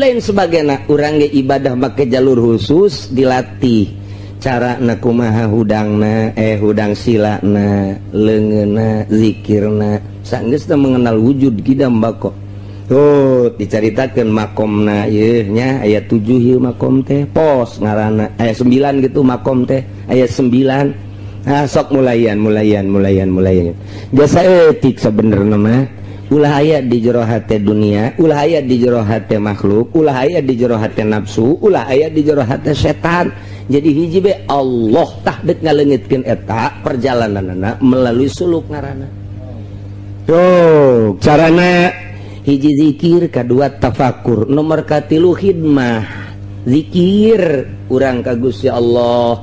Lain sebagainya, urang ge ibadah make jalur khusus, dilatih cara na kumaha, hudangna, hudang silana, leungeunna, zikirna. Sanggeus teh mengenal wujud kidam bako. Tuh dicaritakeun makomna ieu nya, aya 7 ieu makom teh, pos ngaranna aya 9 gitu, makom teh aya 9. Nah, sok mulayan, mulayan, mulayan, mulayan. Biasa etik sebenarnya mah ulah aya di jero hate dunia, ulah aya di jero hate makhluk, ulah aya di jero hate nafsu, ulah aya di jero hate setan. Jadi hiji be Allah. Tah, dek ngaleungitkeun eta perjalananana melalui suluk ngaranna. Tuh carana: hiji zikir, kedua tafakur, nomor katilu khidmah. Zikir urang ka Gusti Allah,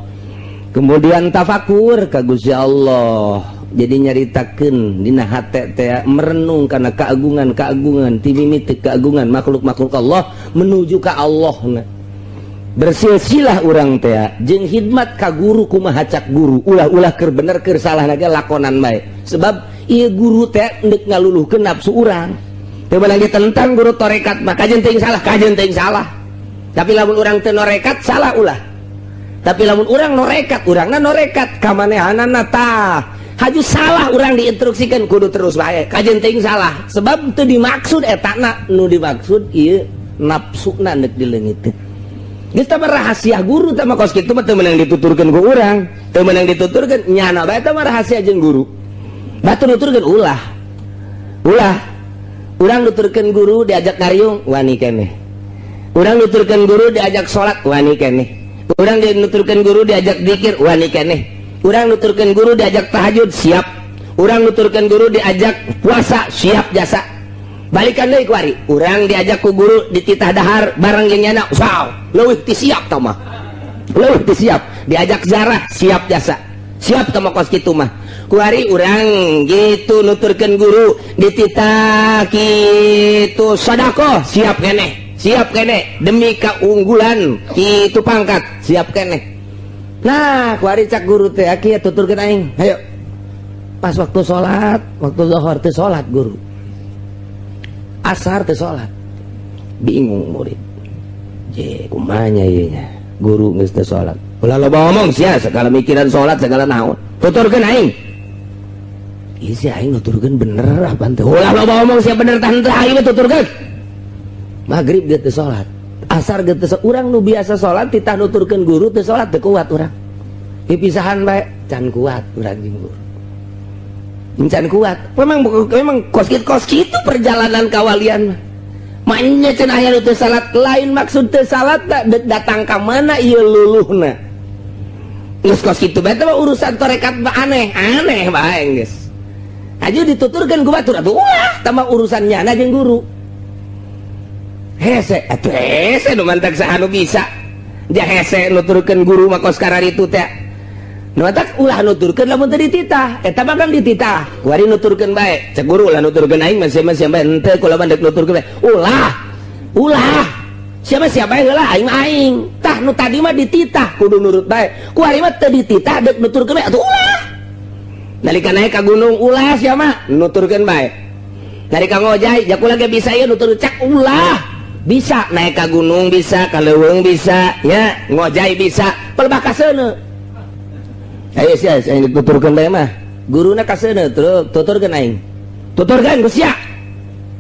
kemudian tafakur ka Gusti Allah, jadi nyaritakeun dina hate teh, merenung karena keagungan keagungan ti mimiti keagungan makhluk-makhluk Allah menuju ka Allah. Nah, bersilsilah urang teh jeung khidmat ka guru. Kumaha cak guru, ulah-ulah keur bener keur salah lagi, lakonan bae, sebab ieu guru teh endek ngaluluhkeun nafsu urang. Teu lagi tentang guru torekat mah kajen teuing salah, kajen teuing salah. Tapi lamun urang teu norekat, salah ulah. Tapi lamun urang norekat, urangna norekat kamanehanana, tah haju salah urang diinstruksikan kudu terus bae, kajen teuing salah, sebab teu dimaksud etana. Nu dimaksud ieu nafsuna ndek dileungiteun. Geus tah rahasia guru tah mah kos kitu mah teu meunang dituturkeun ku urang, teu meunang dituturkeun nyana bae. Tah mah rahasia jeung guru. Batur nuturkeun ulah, ulah. Urang nuturkeun guru diajak ngariung wani keneh, urang nuturkeun guru diajak salat wani keneh, urang nuturkeun guru diajak zikir wani keneh, urang nuturkeun guru diajak tahajud siap, urang nuturkeun guru diajak puasa siap jasa. Balikan deui kuari, urang diajak ku guru dititah dahar bareng jeung nyana, wow, leuwih ti siap tah mah, leuwih ti siap. Diajak zarah siap jasa, siap tah mah kos kitu mah. Kuari urang gitu nuturkeun guru dititah kitu sedekah siap keneh, siap keneh, demi keunggulan kitu pangkat siap keneh. Nah, kuari cak guru teh, "Aki, tuturkeun aing, hayo." Pas waktu sholat, waktu zuhur teh sholat guru, asar teh sholat. Bingung murid je, kumanya ieu nya, guru geus teh sholat. "Ulah loba ngomong sia, segala mikiran sholat segala naon, tuturkeun aing." Ieu si aing nuturkeun bener apa teh? "Ulah loba ngomong sia, bener tah henteu, aing mah tuturkeun." Maghrib dia teh sholat, asar ge teu. Urang nu biasa sholat titah nuturkeun guru teu sholat, teu kuat urang. Pipisahan bae can kuat urang jeung guru, can kuat. Memang memang kos kitu, kos kitu perjalanan kawalian mah. Maknya cenah aya nu teu salat, lain maksud teu salat dek datang ka mana ieu luluhna. Geus kos kitu bae mah urusan tarekat mah, aneh aneh bae geus. Aju dituturkeun ku batur atuh ulah, tambah urusan nyana jeung guru. Hese atuh, hese nu mantak saha nu bisa ja hese nuturkeun guru mah kos kararitu teh. Nu mantak ulah nuturkeun lamun teu dititah. Eta mah kan dititah, kuari nuturkeun bae. Cek guru, "Ulah nuturkeun aing mah, siapa siapa henteu, kula mah dek nuturkeun bae." "Ulah, ulah, siapa siapa heula, aing mah aing." Tah, nu tadi mah dititah kudu nurut bae, kuari mah teu dititah dek nuturkeun bae atuh ulah. Nalika naik ka gunung, "Ulah siapa, nuturkeun bae." Nalika ngojay, "Jakula ge bisa ieu nutur," cak ulah. Bisa naik ka gunung, bisa ka leuweung, bisa ya ngojay, bisa pelbah kaseuneu. Ayo sia, aing dituturkeun bae mah. Guruna kaseuneu, terus tuturkeun aing, tuturkeun geus sia.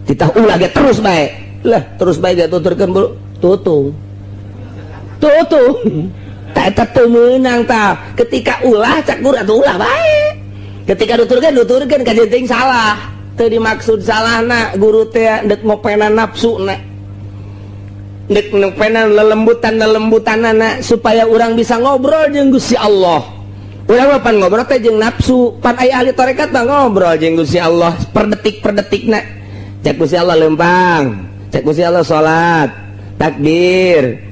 Titah ulah ge terus bae lah, terus bae ge tuturkeun bro, tutung tutung. Tak, eta teu meunang. Tah, ketika ulah cak guru atuh ulah bae. Ketika nuturkeun, nuturkeun kajen teuing salah. Teu dimaksud salahna, guru teh dek ngopenan nafsu na, dek ngopenan lelembutan lelembutanana supaya urang bisa ngobrol jeung Gusti Allah. Urang mah pan ngobrol teh jeung nafsu. Pan aya ahli tarekat mah ngobrol jeung Gusti Allah per detik per detikna. Cek Gusti Allah lempang, cek Gusti Allah salat, takbir.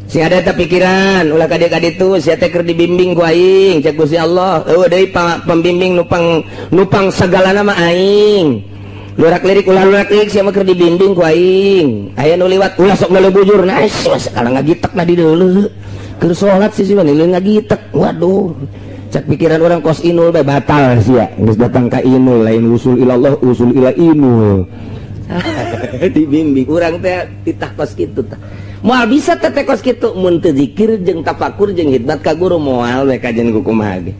Sing ada teh pikiran ulah ka dieu ka ditu, sia teh keur dibimbing ku aing, cek Gusti Allah. Eueuh deui pembimbing nupang nupang sagalana mah aing. Lurak lirik ulah, lurak lirik, sia mah keur dibimbing ku aing. Aya nu liwat ulah sok ngeuleuh bujur. Nah, sekarang ngagitek na di deuleu. Keur salat sih sih ngagitek. Waduh, cak pikiran orang kos inul bae, batal sia. Geus datang ka inul, lain usul ilallah, usul ila inul. Dibimbing urang teh titah kos kitu tah. Moal bisa teh kos kitu mun teu zikir jeung tafakur jeung khidmat ka guru, moal we kajen ku kumaha ge.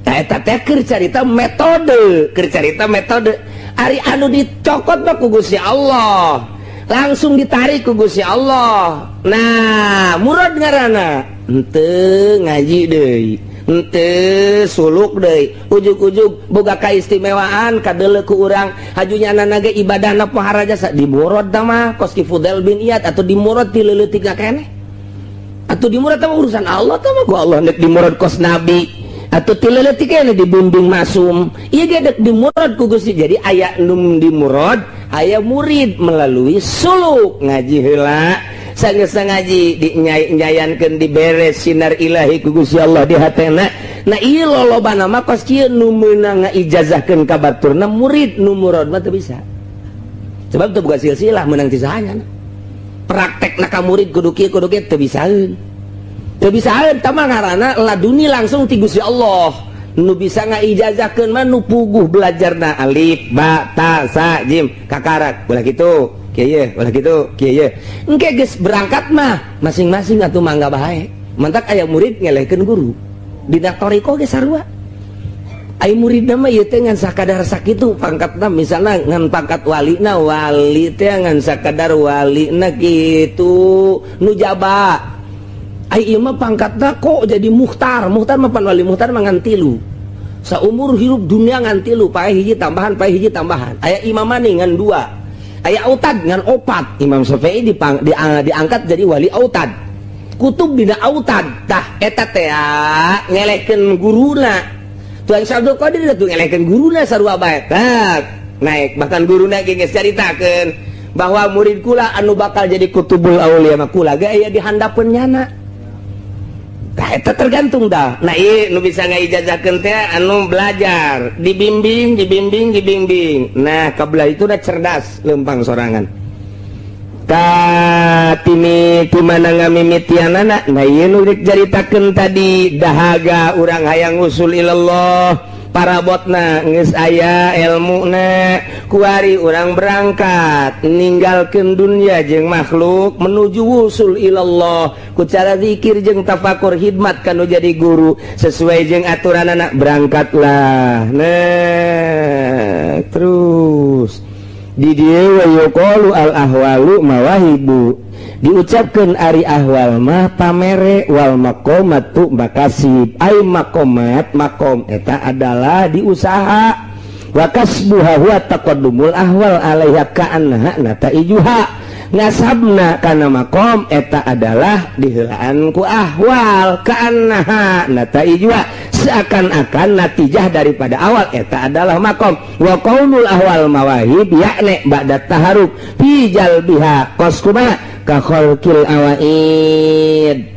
Tah, eta teh keur carita metode, keur carita metode. Ari anu dicokot mah ku Gusti Allah. Langsung ditarik ku Gusti Allah. Nah, murad ngaranna. Henteu ngaji deui. Henteu suluk deui. Ujug-ujug boga kaistimewaan kadeuleu ku urang haju nyana ge ibadahna pohara jasa dimurad tah mah kos Ki Fudail bin Iyad atau dimurad ti leuletik keneh. Atau dimurad tah mah urusan Allah tah mah, ku Allah nek dimurad kos nabi atau ti leuletik keneh dibimbing masum. Ieu ge dek dimurad ku Gusti. Jadi aya nu dimurad, aya murid melalui suluk ngaji heula. Sanggeus ngaji dinyayankeun, diberes sinar ilahi ku Gusti Allah di hatena. Nah, ieu lolobana mah kos kieu nu meunang ngaijazahkeun ka baturna murid, nu murad mah teu bisa. Sebab teu boga silsilah meunang ti sahanya. Praktekna ka murid kudu kieu kudu kieu teu bisaeun. Teu bisaeun tah mah ngaranna laduni langsung ti Gusti Allah. Nu bisa ngaijazahkeun mah nu puguh belajarna alif ba ta sa jim kakarak ulah kitu. Kieu ulah kitu, kieu. Engke geus berangkat mah masing-masing atuh mangga bae. Mantak aya murid ngelehkeun guru. Dina thoriqoh ge sarua. Ai muridna mah ieu teh ngan sakadar sakitu pangkatna, misalna ngan pangkat walina, wali teh ngan sakadar walina kitu nujaba. Ai ieu mah pangkatna kok jadi muhtar. Muhtar mah pan wali muhtar mah ngan tilu. Saumur hirup dunia ngan tilu, pae hiji tambahan, pae hiji tambahan. Aya imam maning ngan dua. Aya autad ngan opat. Imam Syafi'i diangkat jadi wali autad, kutub dina autad. Tah, eta teh ngelehkeun guruna. Tuan Syekh Abdul Qadir tuh ngelehkeun guruna sarua bae. Tah, naik bahkan guruna ge geus caritakeun bahwa murid kula anu bakal jadi kutubul aulia mah kula ge aya di handapeun nyana. Tah, eta tergantung dah. Nah, ieu nu bisa ngaijazahkeun teh anu belajar, dibimbing, dibimbing, dibimbing. Nah, kabelah itu udah cerdas lempang sorangan. Ka timi ti mana ngamimitianana? Nah, ieu nu rek caritakeun tadi dahaga urang hayang usul ilallah, parabotna geus aya ilmuna, kuari urang berangkat ninggalkeun dunia jeung makhluk menuju wusul ilallah ku cara zikir jeung tafakur khidmat kanu jadi guru sesuai jeung aturan anak berangkatlah. Nah, terus di dieu wa yuqalu al ahwalu mawahibu, diucapkeun ari ahwal mah pamere, wal maqamatu makasib, ai maqamat makom eta adalah diusaha, wa kasbuha huwa taqaddumul ahwal alaiha ka'annaha nataijuha, ngasabna kana makom eta adalah diheulaan ku ahwal, ka'annaha nataijuha, seakan-akan natijah daripada awal eta adalah makom. Wa qaulul ahwal mawahib yakni ba'da taharuk fi jalbiha kos kumaha ka khalqil awaid,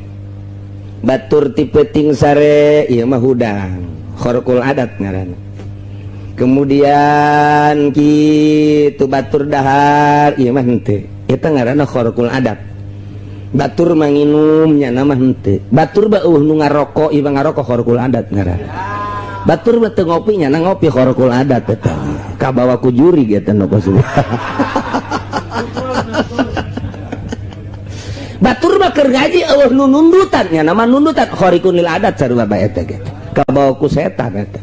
batur ti peuting sare ieu mah hudang kharqul adat ngaranna. Kemudian kitu batur dahar ieu mah henteu, eta ngaranna kharqul adat. Batur manginum nya mah henteu, batur beuh nu ngarokok ieu mah ngarokok, kharqul adat ngaranna. Batur mah teu ngopi nya ngopi, kharqul adat eta, kabawa ku jurig eta nu kos. Batur mah keur ngaji eueuh nu nundutan nya nama nundutan, khariqun lil adat sarua bae eta ge, kabawa ku setan eta.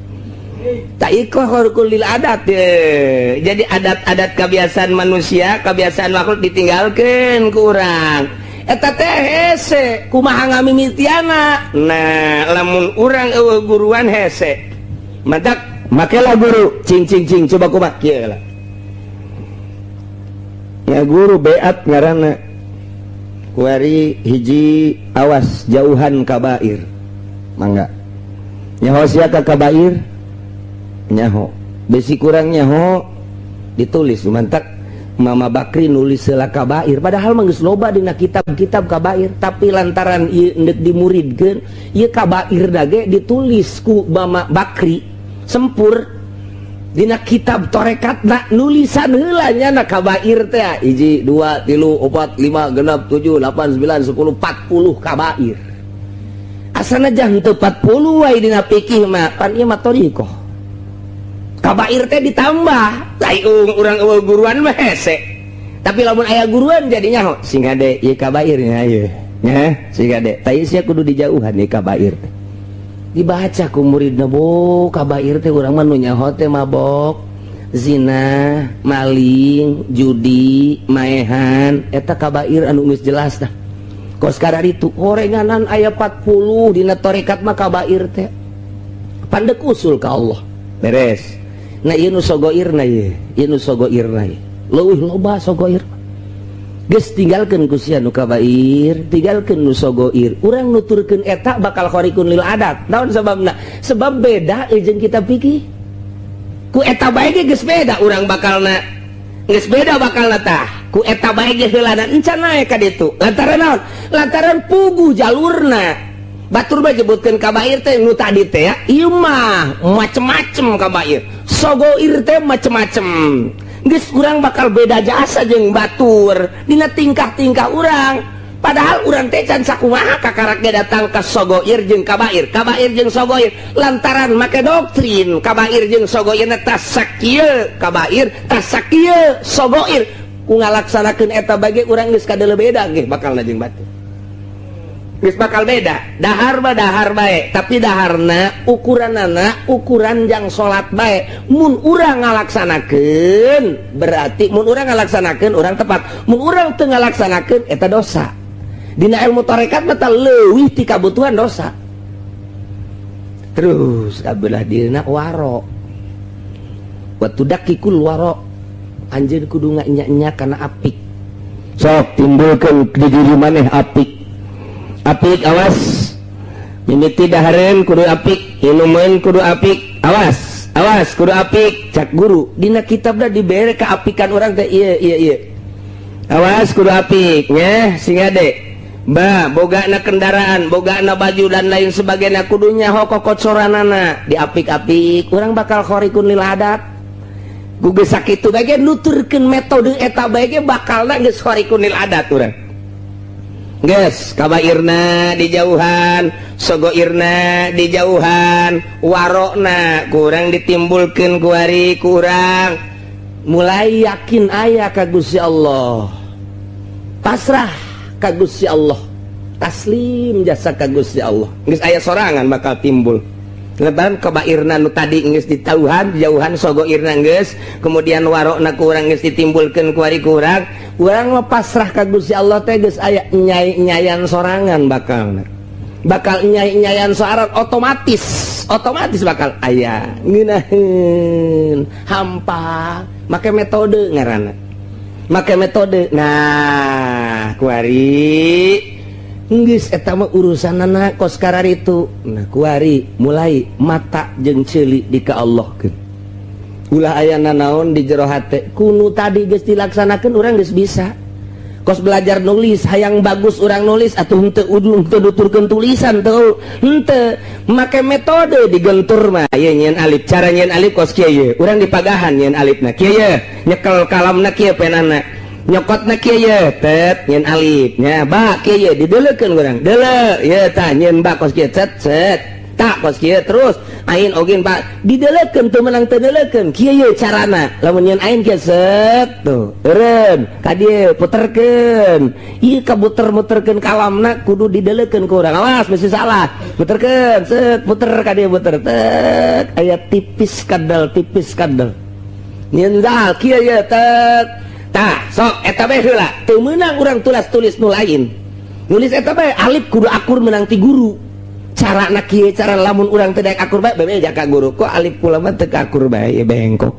Tak iko khariqun lil adat ye. Jadi adat-adat kebiasaan manusia, kebiasaan makhluk ditinggalkeun ku urang eta teh hese. Kumaha ngamimitiana? Nah, lamun urang eueuh guruan hese, mantak makelah guru cing cing cing coba kumaha kieu lah ya, guru beat ngaranna. Kuari hiji, awas jauhan kabair, mangga nyaho sia ka kabair, nyaho besi kurang nyaho ditulis. Mantak Mama Bakri nulis heula kabair, padahal mah geus loba dina kitab-kitab kabair, tapi lantaran ieu endek dimuridkeun ieu kabair dage ditulis ku Mama Bakri sempur dina kitab torekatna, nulisan heula nya na kabair teh hiji, dua, tilu, opat, lima, genap, tujuh, delapan, sembilan, sepuluh, 40 kabair. Asana jang teu 40 wae dina fikih mah pan ieu mah thoriqoh, kabair teh ditambah. Ai urang eueuh guruan mah hese. Tapi lamun aya guruan jadinya ho, sing hade ieu kabairnya ieu nya, sing hade tah sia kudu dijauhan ieu kabair teh. Dibaca ku muridna, "Bo, kabair teh urang mah nu nyaho teh mabok, zina, maling, judi, maehan, eta kabair anu geus jelas." Tah, kos itu horenganan aya 40 dina torekat mah kabair teh pandek usul ka Allah beres. Nah, ieu nu sogoirna, ieu ieu nu sogoirna, ieu leuwih loba sogoir. Geus, tinggalkeun ku sia nu kabair, tinggalkeun nu sogoir. Urang nuturkeun eta bakal khariqun lil adat. Naon sababna? Sebab beda jeung kita pikir ku eta bae ge geus beda urang bakalna, geus beda bakalna. Tah, ku eta bae ge heulana encan naek ka ditu. Lantaran naon? Lantaran puguh jalurna. Batur mah nyebutkeun kabair teh nu tadi teh ya, ieu mah macem-macem kabair, sogoir teh macem-macem. Geus, urang bakal beda jasa jeung batur dina tingkah-tingkah urang, padahal urang teh can sakumaha kakaraknya datang ke sogoir jeung kabair, kabair jeung sogoir, lantaran make doktrin kabair jeung sogoir tas sakieu kabair, tas sakieu sogoir. Ku ngalaksanakeun eta bage urang geus kadele beda ge bakal jeung batur, geus bakal beda. Dahar mah dahar bae, tapi daharna ukuranana ukuran jang salat bae. Mun urang ngalaksanakeun, berarti mun urang ngalaksanakeun urang tepat, mun urang teu ngalaksanakeun eta dosa. Dina ilmu tarekat mah leuwih ti kabutuhan dosa. Terus kabelah dina waro wa tudakikul waro, anjeun kudu nganya-nya kana apik. Sok timbulkeun di diri maneh apik, apik. Awas, mimiti dahareun kudu apik, inumeun kudu apik. Awas, awas, kudu apik. Cak guru dina kitabna dibere keapikan urang teh ieu ieu ieu. Awas, kudu apik nya, sing ade ba boga na kendaraan, boga na baju dan lain sebagainya, kudunya kokocoranana diapik-apik. Urang bakal khariqun lil adat. Guge sakitu bae nuturkeun metode eta bae ge bakalna geus khariqun lil adat urang. Geus, kabairna dijauhan, sogoirna dijauhan, warokna kurang ditimbulkeun kuari, kurang mulai yakin aya ka Gusti Allah, pasrah ka Gusti Allah, taslim jasa ka Gusti Allah. Geus aya sorangan bakal timbul. Lebaran kabairna nu tadi geus ditauhan, jauhan, sogoirna geus, kemudian warokna kurang geus ditimbulkeun kuari, kurang urang mah pasrah ka Gusti Allah teh geus aya nyai-nyayan sorangan, bakal bakal nyai-nyayan sorangan, otomatis otomatis bakal aya ngeunaheun hampa. Make metode ngaranna, make metode. Nah, kuari geus eta mah urusanana kos itu. Nah, kuari mulai mata jeung ceuli di ka Allah keun, ulah aya nanaon di jero hate. Kunu tadi geus dilaksanakeun, urang geus bisa. Kos belajar nulis, hayang bagus urang nulis atuh henteu udu henteu nuturkeun tulisan teu henteu, make metode digentur mah ieu nyieun alif. Cara nyieun alif kos kieu ye, urang dipagahan nyieun alifna kieu ye, nyekel kalamna kieu, penana nyokotna kieu ye, tet nyieun alif nya. Ba kieu ye, dideleukeun urang deuleu ye, tah nyieun ba kos kieu, cet cet, tak kos kieu. Terus ain ogin pak dideleukeun, teu meunang teu deleukeun kieu ye carana. Lamun nyieun ain kieu, set tuh eureun ka dieu, puterkeun ieu, kabuter-muterkeun kalamna kudu dideleukeun ku urang. Awas mesti salah. Puterkeun, set, puter ka dieu, puter tek, aya tipis kadal, tipis kadal. Nyieun zal kieu ye, tek. Tah, sok eta bae heula. Teu meunang urang tulis-tulis nu lain, nulis eta bae. Alif kudu akur meunang ti guru, cara na kieu cara. Lamun urang teu daek akur bae, bebe jaka guru, "Kok alif kula mah teu akur bae ya, bengkok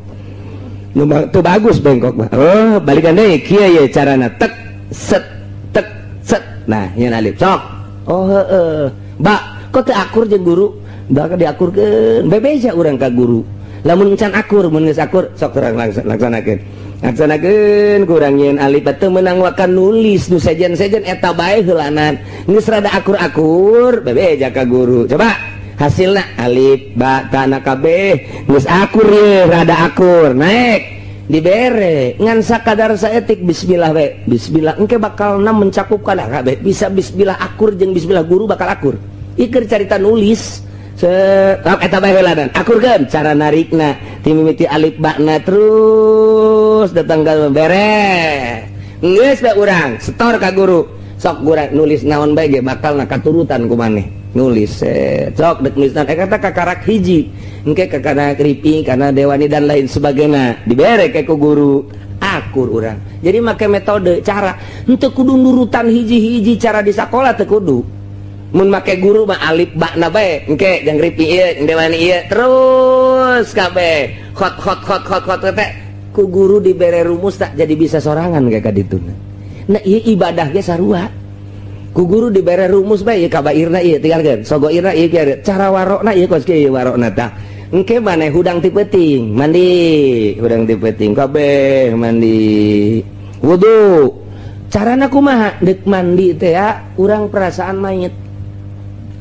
nu teu bagus, bengkok mah." "Oh, balikan deui kieu ye carana, tek set tek set." Nah, nyeun alif sok. "Oh, heeh." Ba kok teu akur jeung guru, bakal diakurkeun. Bebeja urang ka guru lamun can akur. Mun geus akur, sok urang laksanakeun, laksanakeun. Kurang nyieun alif teu meunang wakan nulis nu sejen-sejen, eta bae heulanan. Geus rada akur-akur, bebeja ka guru, "Coba hasilna alif ba ta na kabeh geus akur ye, rada akur." Naik dibere ngan sakadar saetik bismillah we, bismillah engke bakalna mencakup kana kabeh. Bisa bismillah akur jeung bismillah guru bakal akur. Iker carita nulis. Set eta bae heulanan, akurkeun cara narikna ti mimiti alif bakna terus datang ka beres. Geus bae urang setor ka guru. Sok guru nulis naon bae ge bakal na katurutan ku maneh. Nulis sok dek nulis naon eta kakarak hiji. Engke kakana kripi kana dewani dan lain sebagainya dibere ke ku guru. Akur urang. Jadi make metode cara henteu kudu nurutan hiji-hiji cara di sakola teu kudu. Mun make guru mah alif ba na bae engke jang ripi ieu dewani ieu terus kabeh khot khot khot khot khot teh ku guru dibere rumus tak jadi bisa sorangan kayak kadituna. Nah ieu ibadah ge sarua. Ku guru dibere rumus bae ieu kabairna ieu tinggalkeun sogoirna ieu kieu cara warokna ieu kos kieu warokna tah. Engke maneh hudang ti peuting mandi hudang ti peuting kabeh mandi wudu carana kumaha deuk mandi teh ya urang perasaan mayit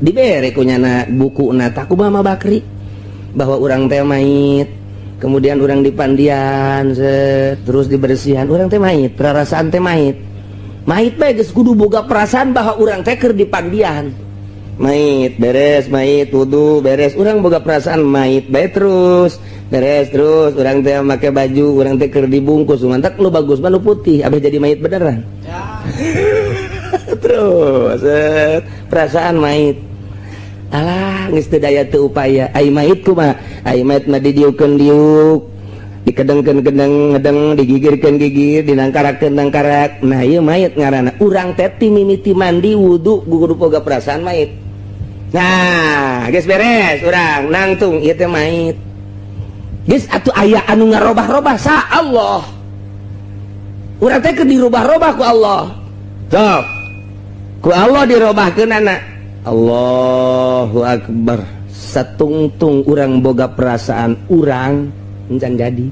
dibere ku nyana bukuna tah kumaha Mama Bakri bahwa urang teh mayit kemudian urang dipandian set, terus dibersihan urang teh mayit perasaan teh mayit mayit bae geus kudu boga perasaan bahwa urang teh keur dipandian mayit beres mayit wudu beres urang boga perasaan mayit bae terus beres terus urang teh make baju urang teh keur dibungkus mantak lu bagus mah nu putih abeh jadi mayit beneran ya. Terus set, perasaan mayit alah geus teu daya teu upaya ai mayit kumaha ai mayit mah didiukeun diuk dikedengkeun kedeng ngedeng digigirkeun gigir dinangkarakeun nangkarak nah ieu mayit ngaranna urang teh ti mimiti mandi wudu kudu boga perasaan mayit. Nah geus beres urang nangtung ieu teh mayit geus atuh aya anu ngarobah-robah sa Allah urang teh keur dirubah-robah ku Allah sok ku Allah dirobahkeun anak Allahu Akbar satungtung urang boga perasaan urang encan jadi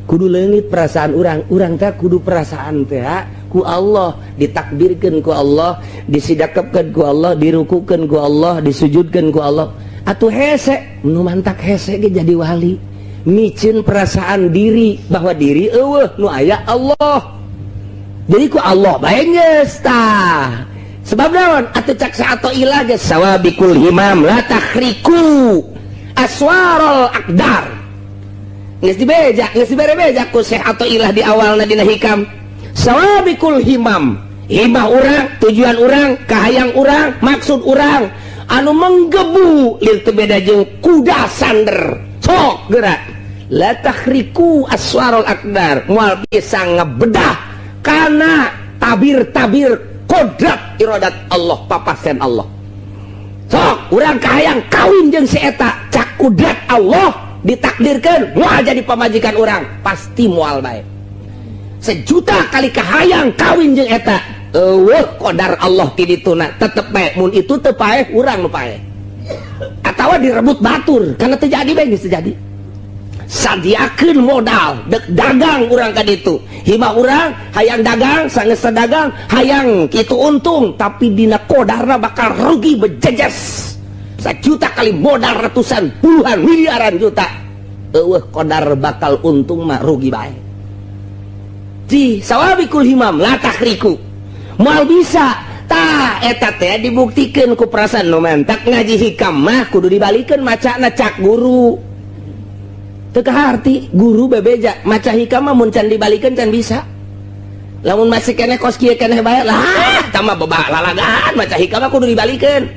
kudu leungit perasaan urang urang teh kudu perasaan teh ku Allah ditakbirkeun ku Allah disidakepkeun ku Allah dirukukeun ku Allah disujudkeun ku Allah atuh hese nu mantak hese ge jadi wali micin perasaan diri bahwa diri eueuh nu aya Allah jadi ku Allah bae geus tah sebab naon atuh cak atau ilah ge sawabikul himam la takhriku aswarul aqdar geus dibeja geus dibere beja ku Syekh atau ilah di awalna dina hikam sawabikul himam himah urang tujuan urang kahayang urang maksud urang anu menggebu lir teu beda jeung kuda sander sok gerak la takhriku aswarul aqdar moal bisa ngebedah kana tabir-tabir kodrat iradat Allah papasen Allah sok urang kahayang kawin jeung si eta cak kudrat Allah ditakdirkan moal jadi pamajikan urang pasti moal bae sejuta kali kahayang kawin jeung eta eueuh kodar Allah ti dituna tetep bae mun itu teu paeh urang nu paeh atawa direbut batur karena terjadi bae geus terjadi sadiakeun modal dek dagang urang ka ditu himah urang hayang dagang sanggeus dagang hayang kitu untung tapi dina kodarna bakal rugi bejejes sejuta kali modal ratusan puluhan miliaran juta eueuh kodar bakal untung mah rugi bae ji sawabikul himam la takhriku moal bisa tah eta teh dibuktikeun ku perasaan nu mantak ngaji hikam mah kudu dibalikeun macana cak guru teu kaharti guru bebeja maca hikam mah mun can dibalikeun can bisa lamun masih keneh kos kieu keneh bae lah tah mah bebah lalagaan maca hikam mah kudu dibalikeun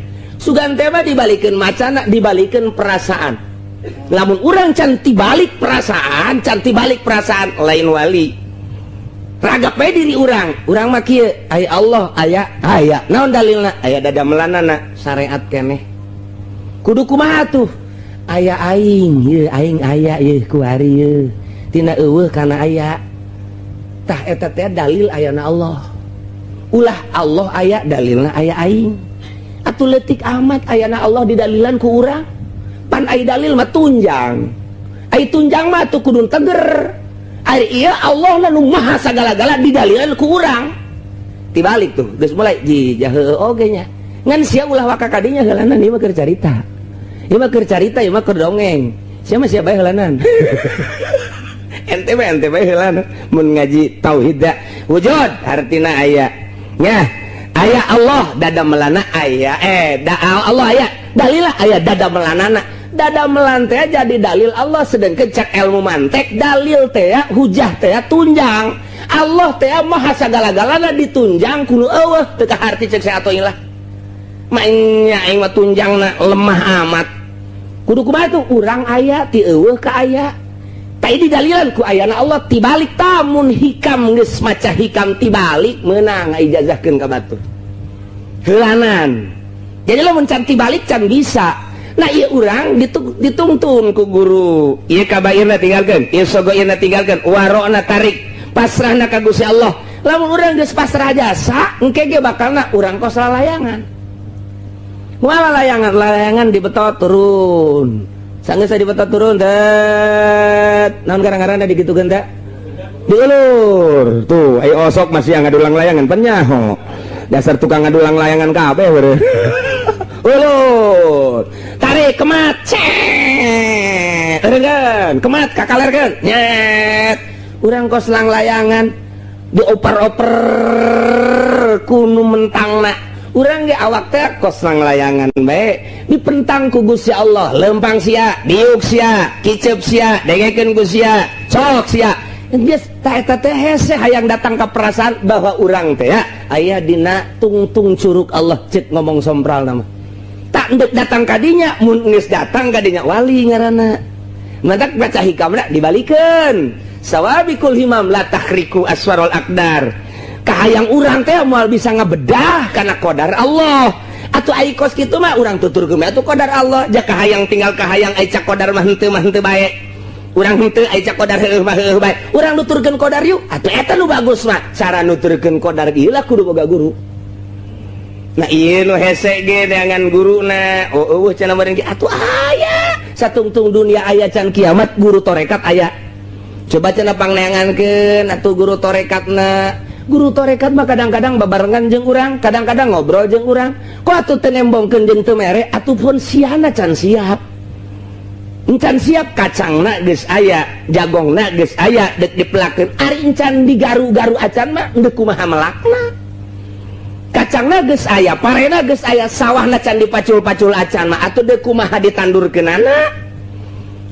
sugan teh mah dibalikeun macana dibalikeun perasaan lamun urang can tibalik perasaan can tibalik perasaan lain wali ragap bae diri urang urang mah kieu aya Allah aya aya naon dalilna aya dada melanana syariat keneh kudu kumaha tuh aya aing ye aing aya ye kuari ye tina eueuh kana aya tah eta teh dalil ayana Allah ulah Allah aya dalilna aya aing atuh leutik amat ayana Allah didalilan ku urang pan ai dalil mah tunjang ai tunjang mah tuh kudu teger ari ieu Allah nu maha sagala-gala didalilan ku urang tibalik tuh geus mulai ji jahe oge nya ngan sia ulah waka kadinya heulanan ieu mah keur carita ieu mah keur carita ieu mah keur dongeng sia mah sia bae heulanan ente bae ente bae heulanan mun ngaji tauhid da wujud artina aya nya aya Allah dada melana aya da Allah aya dalilah aya dada melanana dada melan teh jadi dalil Allah sedangkan cak ilmu mantek dalil teh hujah teh tunjang. Allah teh maha sagala-galana ditunjang ku nu euweuh. Teu kaharti cek saya lah, mainnya aing mah tunjangna lemah amat. Kudu kumaha tuh urang aya ti euweuh ka aya? Tai didalilan ku ayana Allah tibalik. Tamun hikam geus maca hikam tibalik, meunang ngaijazahkeun ka batur heulanan. Jadi lamun can tibalik can bisa. Nah, ieu urang ditungtun ku guru ieu, kabairna tinggalkeun, ieu sogoirna tinggalkeun, warokna tarik, pasrahna ka Gusti Allah. Lamun urang geus pasrah jasa, engke ge bakalna urang kos lalayangan. Kumaha layangan? Layangan dibetot turun. Sanggeus dibetot turun, det. Naon garang-garana digitukeun teh? Diulur. Tuh, ayo osok masih yang ngadulang layangan penyaho. Dasar tukang ngadulang layangan kabeh beureum. Ulur. Tarik kemat. Cet. Eureunkeun, kemat kakalerkeun. Nyet. Urang kos lang layangan dioper-oper kunu mentangna. Urang ge awak teh kos lang layangan bae dipentang ku Gusti Allah. Lempang sia, diuk sia, kicep sia, dengekeun ku sia, cok sia. Geus tah eta teh hese hayang datang ka perasaan bahwa urang teh ya aya dina tungtung curug Allah, cek ngomong sompral nama. Tak ndek datang kadinya, mun geus datang kadinya wali ngaranna. Matak baca hikamna dibalikeun. Sawabikul himam la takhriku aswarul aqdar. Kahayang urang teh moal bisa ngebedah karena qadar Allah. Atuh ai kos kitu mah urang tuturkeun bae atuh qadar Allah. Ja kahayang tinggal kahayang, ai cak qadar mah henteu mah henteu bae. Urang henteu, ai cak qadar heueuh mah heueuh bae. Urang nuturkeun qadar yuk. Atuh eta nu bagus mah. Cara nuturkeun qadar ieu lah kudu boga guru. Nah, ieu nu hese ge neangan guruna. Oh, euweuh cenah meureun ge atuh aya. Satungtung dunia aya can kiamat guru torekat aya. Coba cenah pangneangankeun atuh guru torekatna. Guru torekat mah kadang-kadang babarengan jeung urang, kadang-kadang ngobrol jeung urang. Kok atuh teu nembongkeun jeung teu mere, atuh pun siana can siap. Encan siap, kacangna geus aya, jagongna geus aya, dek dipelakeun. Ari encan digaru-garu acan mah deuk kumaha melakna? Kacangna geus aya, parena geus aya, sawahna can dipacul-pacul acan mah atuh deuk kumaha ditandurkeunana?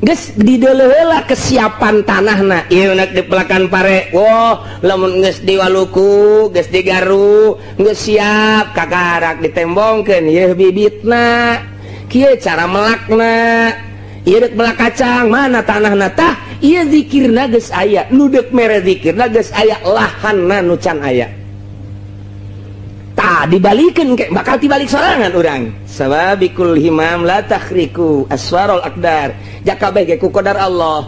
Geus dideuleu heula kesiapan tanahna. Ieu nek dipelakan pare, wah, lamun geus diwaluku, geus digaru, geus siap, kakarak ditembongkeun yeuh bibitna. Kieu cara melakna. Ieu dek melak kacang, mana tanahna tah? Ieu zikirna geus aya, nu deuk mere zikirna geus aya, lahanna nu can aya. Tah dibalikeun ke bakal tibalik sorangan urang. Sababikul himam la takhriku aswarul aqdar. Jaka kabeh ge ku qadar Allah.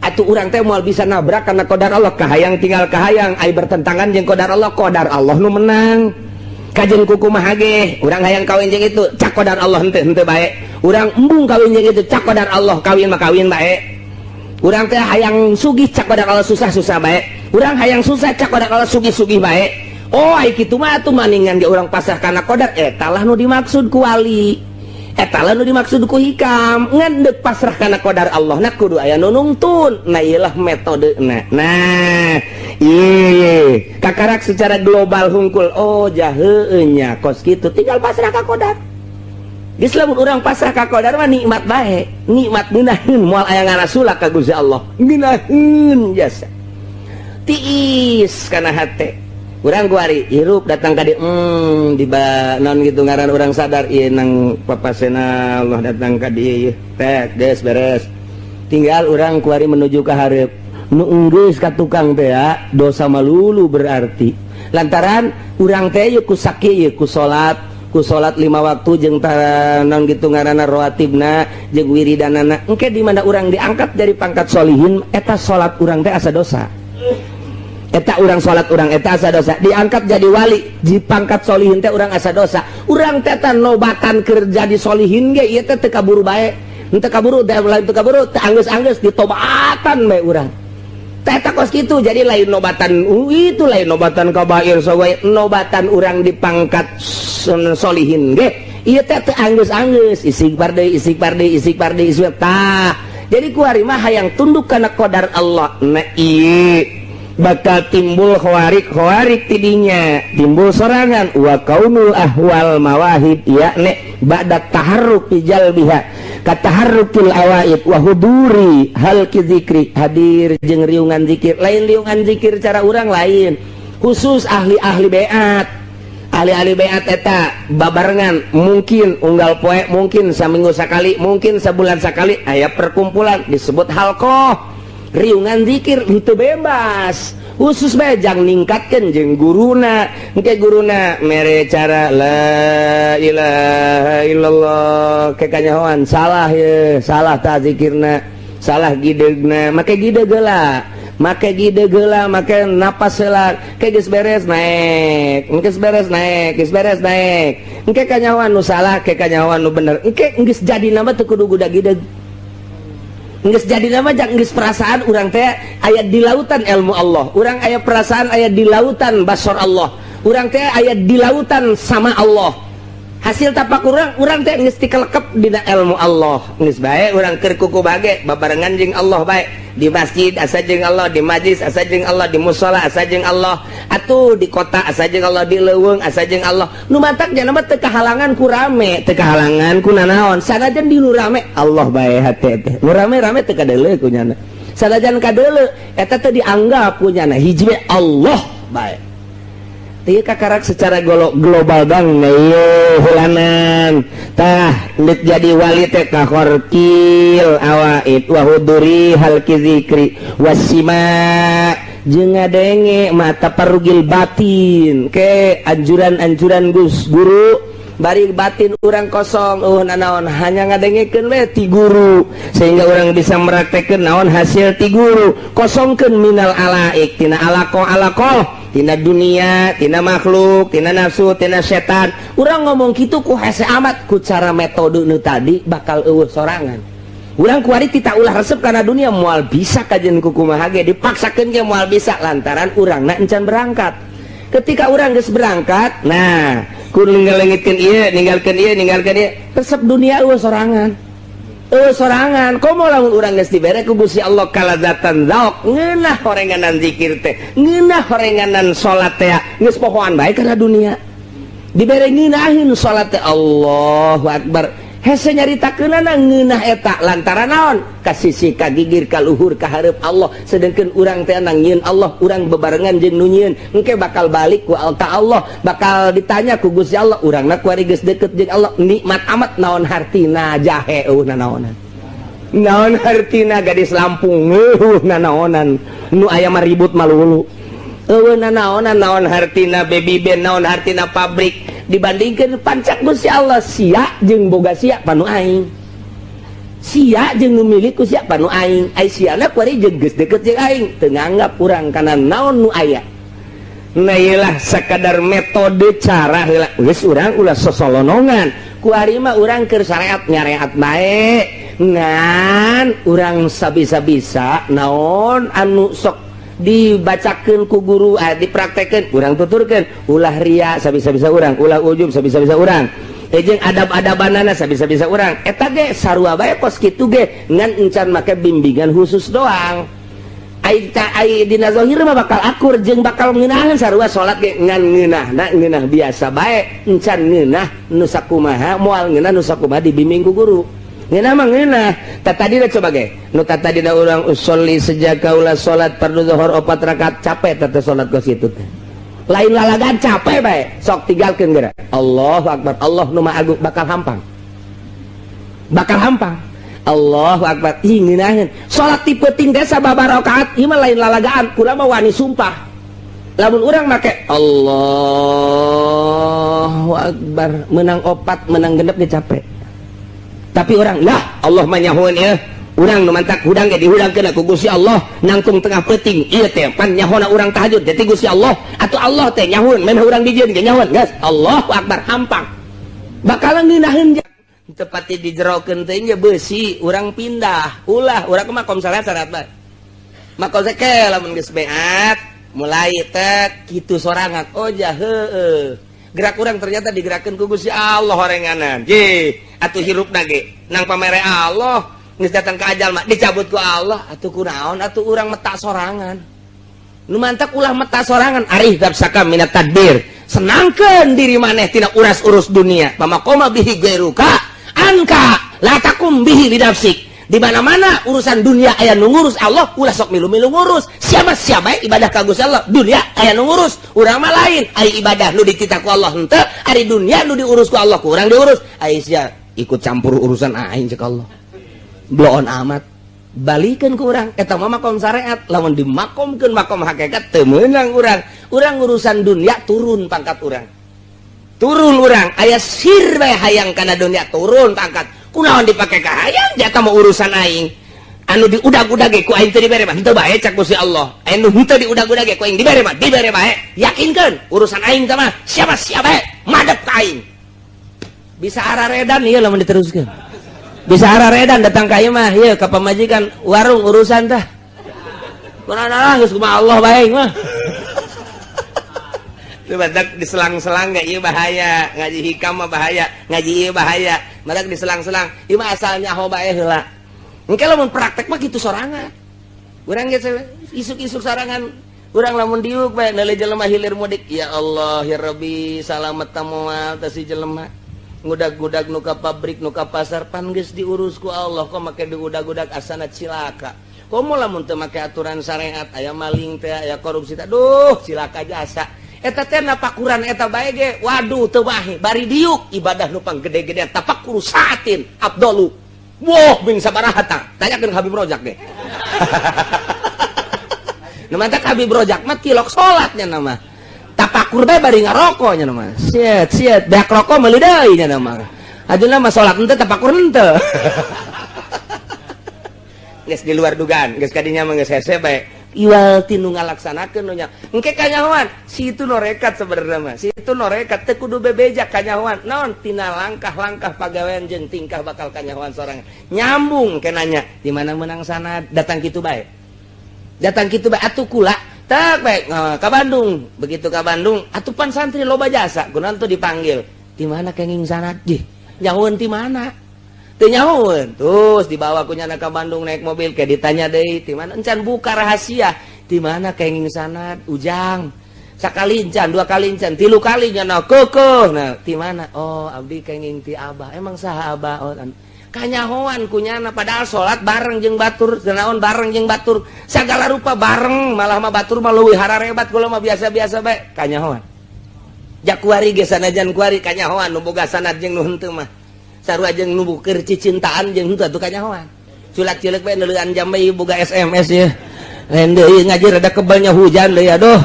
Atuh urang teh moal bisa nabrak karena qadar Allah. Kahayang tinggal kahayang, ai bertentangan jeung qadar Allah, qadar Allah nu menang. Kajeun kumaha ge, urang hayang kawin jeung itu, cak qadar Allah henteu henteu bae. Urang embung kawin jeung itu, cak qadar Allah kawin mah kawin bae. Urang teh hayang sugih, cak qadar Allah susah-susah bae. Urang hayang susah, cak qadar Allah sugih-sugih bae. Oh, ai kitu mah atuh maningan ge urang pasrah kana qadar. Eta lah nu dimaksud ku wali. Eta lah nu dimaksud ku hikam. Ngan deuk pasrah kana qadar Allah na kudu aya nu nungtun. Nah, ieu lah metodena. Nah, ieu kakarak secara global hungkul. Oh, jaheueuh nya kos kitu tinggal pasrah ka qadar. Geus lamun urang pasrah ka qadar mah nikmat bae. Nikmat ngeunaheun, moal aya ngarasulak ka Gusti Allah. Ngeunaheun jasa. Tiis kana hate. Urang kuari hirup datang ka dieu, di non gitu ngaran urang sadar ieu nang papasena Allah datang ka dieu ieu. Tek geus beres. Tinggal urang kuari menuju ka hareup. Nu enggeus ka tukang teh ya, dosa malulu berarti. Lantaran urang teh ieu ku saki ieu ku salat 5 waktu jeung non gitu ngaranna rawatibna jeung wiridanana. Engke di mana urang diangkat dari pangkat solihin, eta salat urang teh asa dosa. Eta urang salat urang eta asa dosa. Diangkat jadi wali di pangkat solihin teh urang asa dosa. Urang teh nobatan keur jadi solihin ge ieu teh teu kaburu bae. Henteu kaburu teh, lain teu kaburu, teu anggeus-anggeus ditobatan bae urang. Teh eta kos kitu, jadi lain nobatan itu, lain nobatan kabair sogoy, nobatan urang di pangkat solihin ge ieu teh teu anggeus-anggeus, istighfar deui, istighfar deui, istighfar deui, istighfar. Tah, jadi kuari mah hayang tunduk kana qadar Allah. Nah, ieu bakal timbul khawarik khawarik tidinya timbul sorangan wa kaunul ahwal mawahib, yakni ba'da taharruk fi jalbiha. Kataharrukil awaid wa huduri halqi zikri, hadir jeung riungan zikir. Lain riungan zikir cara urang, lain, khusus ahli-ahli beat. Ahli-ahli beat eta babarengan, mungkin unggal poe, mungkin saminggu sekali, mungkin sebulan sekali aya perkumpulan disebut halqoh. Riungan zikir itu bebas, khusus bae jang ningkatkeun jeung guruna. Engke guruna mere cara la ilaha illallah, ke kanyahoan salah ye, salah ta zikirna, salah gidegna. Make gideg heula, make gideg heula, make napas heula. Ke geus beres naik, geus beres naik, geus beres naik. Engke kanyahoan nu salah, ke kanyahoan nu bener. Engke geus jadi nama teu kudu guda gideg. Geus jadi nama jang geus perasaan urang teh aya di lautan ilmu Allah, urang aya perasaan aya di lautan basor Allah, urang teh aya di lautan sama Allah. Hasil tapak urang, urang teh geus tikelekep dina ilmu Allah. Geus bae urang keur kuku bage babarengan jeung Allah bae. Di masjid asa jeung Allah, di majlis asa jeung Allah, di musola asa jeung Allah, atuh di kota asa jeung Allah, di leuweung asa jeung Allah. Nu matak jana mah teu kahalangan ku rame, teu kahalangan ku nanaon. Sanajan di nu rame, Allah bae hate teh. Nu rame-rame teu kadeuleu ku nyana. Sanajan kadeuleu, eta teh dianggap ku nyana hiji we, Allah bae. Ieu kakarak secara global bang ieu hulanan. Tah, nek jadi wali teh kaharrukil awaid wa huduri halqi zikri wasima jeung ngadenge mata parugil batin ke anjuran-anjuran Gus guru. Bari batin urang kosong, nanaon, hanya ngadengekeun we ti guru sehingga urang bisa meraktekeun naon hasil ti guru. Kosongkeun minal alaik, tina alaqo alaqo, tina dunia, tina makhluk, tina nafsu, tina setan. Urang ngomong kitu ku hese amat, ku cara metode nu tadi bakal eueuh sorangan. Urang kuari kita ulah resep karena dunia, moal bisa. Kajian ku kumaha ge dipaksakeun ge moal bisa, lantaran urangna encan berangkat. Ketika urang geus berangkat, nah, ku ninggalkeun ieu, ninggalkeun ieu, ninggalkeun ieu, resep dunia eueuh sorangan, eueuh sorangan. Komo lamun urang geus dibere ku Gusti Allah kalazatan zauk, ngeunah horenganan zikir teh, ngeunah horenganan salat teh, geus pohoan bae kana dunia. Dibere ngeunaheun salat teh, Allahu akbar, hese nyaritakeunana ngeunah eta. Lantaran naon? Ka sisi, ka gigir, ka luhur, ka hareup Allah. Sedengkeun urang teh nyieun Allah, urang bebarengan jeung nu nyieun. Engke bakal balik ku ka Allah, bakal ditanya ku Gusti Allah. Urangna kuari geus deket jeung Allah, nikmat amat. Naon hartina jahe? Eueuh nanaonan. Naon hartina gadis Lampung? Eueuh nanaonan. Nu aya mah ribut malulu, eueuh nanaonan. Naon hartina baby band? Naon hartina pabrik dibandingkan pancak Gusti Allah? Sia jeung boga sia panu aing, sia jeung nu milik ku sia panu aing. Ai siana kuari jeung geus deket jeung aing, teu nganggap urang kana naon nu aya. Nah, iyalah, sakadar metode cara heula. Geus, urang ulah sosolonongan. Kuari mah urang keur syariat nyareat bae, ngan urang sabisa-bisa naon anu sok dibacakeun ku guru, dipraktekeun, urang tuturkeun. Ulah ria sabisa-bisa urang, ulah ujub sabisa-bisa urang, jeung adab-adabanana sabisa-bisa urang. Eta ge sarua bae kos kitu ge, ngan encan make bimbingan khusus doang. Ai ta ai dina zahir mah bakal akur jeung bakal ngeunahan sarua. Salat ge ngan ngeunahna ngeunah biasa bae, encan ngeunah nu sakumaha, moal ngeunah nu sakumaha dibimbing ku guru. Ngeunah mah ngeunah. Ta tadi coba ge nu tadi urang usolli sejak kaula salat fardu zuhur opat rakaat, capek teh salat kos kitu teh. Lain lalagan, capek bae. Sok tinggalkeun geura, Allahu akbar, Allah nu Maha Agung, bakal hampang, bakal hampang. Allahu akbar, ih ngeunaheun salat ti peuting teh sababaraha rakaat. Ieu mah lain lalagaan, kula mah wani sumpah lamun urang make Allahu akbar menang opat, menang genep ge capek. Tapi orang lah, Allah mah nyahoeun ieu urang nu mantak hudang ge dihudangkeun ku Gusti Allah nangkung tengah peuting. Ieu teh pan nyahona urang tahajud teh ti Gusti Allah atuh. Allah teh nyahoeun memeh urang dijieun ge nyahoeun. Geus, Allahu akbar, hampang, bakalan ngeunaheun. Tepati dijerokeun teh nya beusi, urang pindah. Ulah urang mah makom salat syarat bae makom ke lamun geus beat mulai teh kitu sorangan. Oh ja, heueuh, gerak urang ternyata digerakkeun ku Gusti Allah horenganan. Je atuh hirupna ge nang pamere Allah, geus datang ke ajal mah dicabut ku Allah. Atuh kunaon atuh urang metak sorangan? Nu mantak ulah metak sorangan. Arih nafsaka minat tadbir, senangkeun diri maneh tina uras-urus dunia. Pama qoma bihi gairuka. Anka la taqum bihi li nafsik. Di mana-mana urusan dunia aya nu ngurus Allah, ulah sok milu-milu ngurus. Siapa-siapa ibadah ka Gusti Allah, dunia aya nu ngurus. Urang mah lain, ari ibadah nu dititah ku Allah henteu, ari dunia nu diurus ku Allah kurang diurus. Ai sia ikut campur urusan aing cek Allah. Bloon amat. Balikeun ku urang eta mah makom syariat, lamun dimakomkeun makom hakikat teu meunang urang. Urang urusan dunia turun pangkat urang. Turun urang, aya sir bae hayang kana dunia turun pangkat. Kunaon dipake ka hayang jata mah urusan aing. Anu diudag-udag ge ku aing teu dibere mah henteu bae cak Gusti Allah. Anu henteu diudag-udag ge ku aing dibere mah dibere bae. Yakinkeun urusan aing teh mah siapa-siapa bae madep ka aing. Bisa araredan ieu lamun diteruskeun. Bisa araredan datang ka ieu mah ieu ka pamajikan warung urusan tah. Kunaon geus kumaha Allah bae mah. Itu badak diselang-selang gak, iya bahaya ngaji hikam mah, bahaya ngaji iya bahaya badak diselang-selang. Iya mah asalnya ho bae heula. Engke lamun praktek mah kitu sorangan urang geus isuk-isuk sorangan urang. Lamun diuk bae neuleuh jelema hilir mudik, ya Allah ya Rabbi, salamet ta moal teh si jelema ngudag-gudag nu ka pabrik, nu ka pasar. Pan geus diurus ku Allah, kok make diudag-udag, asana cilaka. Komo lamun teu make aturan syariat, aya maling teh, aya korupsi teh, duh cilaka jasa eta teh. Napakuran eta bae ge waduh teu bae. Bari diuk ibadah nu panggede-gede, tafakur saatin afdalu, wah bin sabaraha tah, tanyakeun Habib Rojak deh. Nu mantak Habib Rojak mah tilok salatnya nama tapakur bae bari ngarokok nya nama siet siet beak rokok meuli deui nya nama. Ajuna mah salat henteu, tapakur henteu. Geus di luar dugaan, geus kadinya mah geus hese bae. Iwal tinu ngalaksanakeun nu nya engke kanyahoan si itu norekat. Sebenarnya mah si itu norekat teu kudu bebeja kanyahoan naon tina langkah-langkah pagawean jeung tingkah bakal kanyahoan sorangan. Nyambung ke nanya di mana menang sanad, datang kitu bae, datang kitu bae atuh. Kula tak bae ka Bandung, begitu ka Bandung atuh pan santri loba jasa kunaon tuh dipanggil, di mana kenging sanad? Jih, nyahoeun ti mana? Teu nyahoeun. Terus dibawa ku nyana ka Bandung naik mobil, kayak ditanya deui di mana. Encan buka rahasia di mana kenging sanad. Ujang sakali encan, dua kali encan, tilu kali nyana kekeh. Nah, di mana? Oh, abdi kenging ti abah. Emang saha abah? Oh, kanyahoan ku nyana, padahal salat bareng jeung batur, naon bareng jeung batur, segala rupa bareng. Malah mah batur mah leuwih hararebat, kula mah biasa-biasa bae. Kanyahoan jak kuari ge sanajan kuari kanyahoan nu boga sanad jeung nu henteu mah sarua, jeung nu keur cicintaan jeung henteu atuh kanyahoan. Culak-cileuk bae neuleuan jam bae boga SMS ya. Lain deui ngaji rada kebelnya, hujan deui, aduh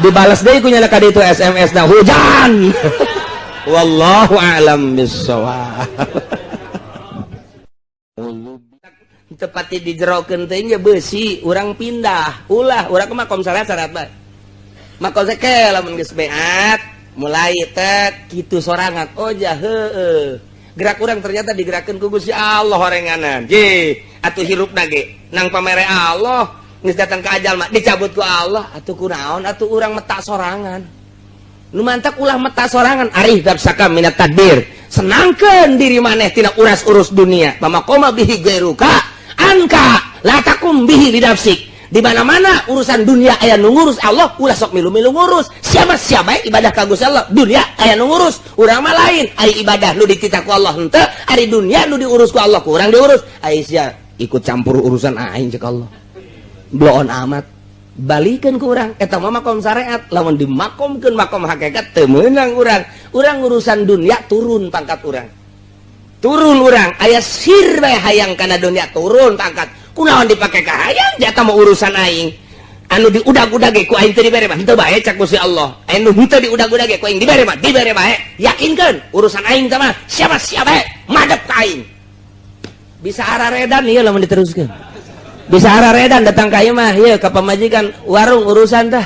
dibalas deui ku nyana ka ditu SMS na hujan. Wallahu a'lam bissawab. Tepati dijerokeun teh nya besi urang pindah ulah. Urang mah makom salat syarat bae makom ke lamun geus beat mulai teh kitu sorangan. Oh ja heueuh, gerak urang ternyata digerakkeun ku Gusti Allah horenganan. Je atuh hirupna ge nang pamere Allah, geus datang ke ajal mah dicabut ku Allah. Atuh kunaon atuh urang metak sorangan? Nu mantak ulah metak sorangan. Arih nafsaka minat tadbir, senangkeun diri maneh tina uras-urus dunia. Pamaqoma bihi gairuka anka la taqum bihi li nafsik. Di mana-mana urusan dunia aya nu ngurus Allah, ulah sok milu-milu ngurus. Siapa-siapa ibadah ka Gusti Allah, dunia aya nu ngurus. Urang mah lain, ari ibadah nu dititah ku Allah henteu, ari dunia nu diurus ku Allah kurang diurus. Ai sia ikut campur urusan aing cek Allah. Bloon amat. Balikeun ku urang eta mah makom syariat, lamun dimakomkeun makom hakikat teu meunang urang. Urang urusan dunia turun pangkat urang. Turun urang, aya sir bae hayang kana dunia turun pangkat. Kunaon dipake ka hayang jata mah urusan aing. Anu diudag-udag ge ku aing teu dibere mah henteu bae cak Gusti Allah. Anu henteu diudag-udag ge ku aing dibere mah dibere bae. Yakinkeun urusan aing teh mah siapa-siapa bae madep ka aing. Bisa araredan ieu lamun diteruskeun. Bisa araredan datang ka ieu mah ieu ka pamajikan warung urusan tah.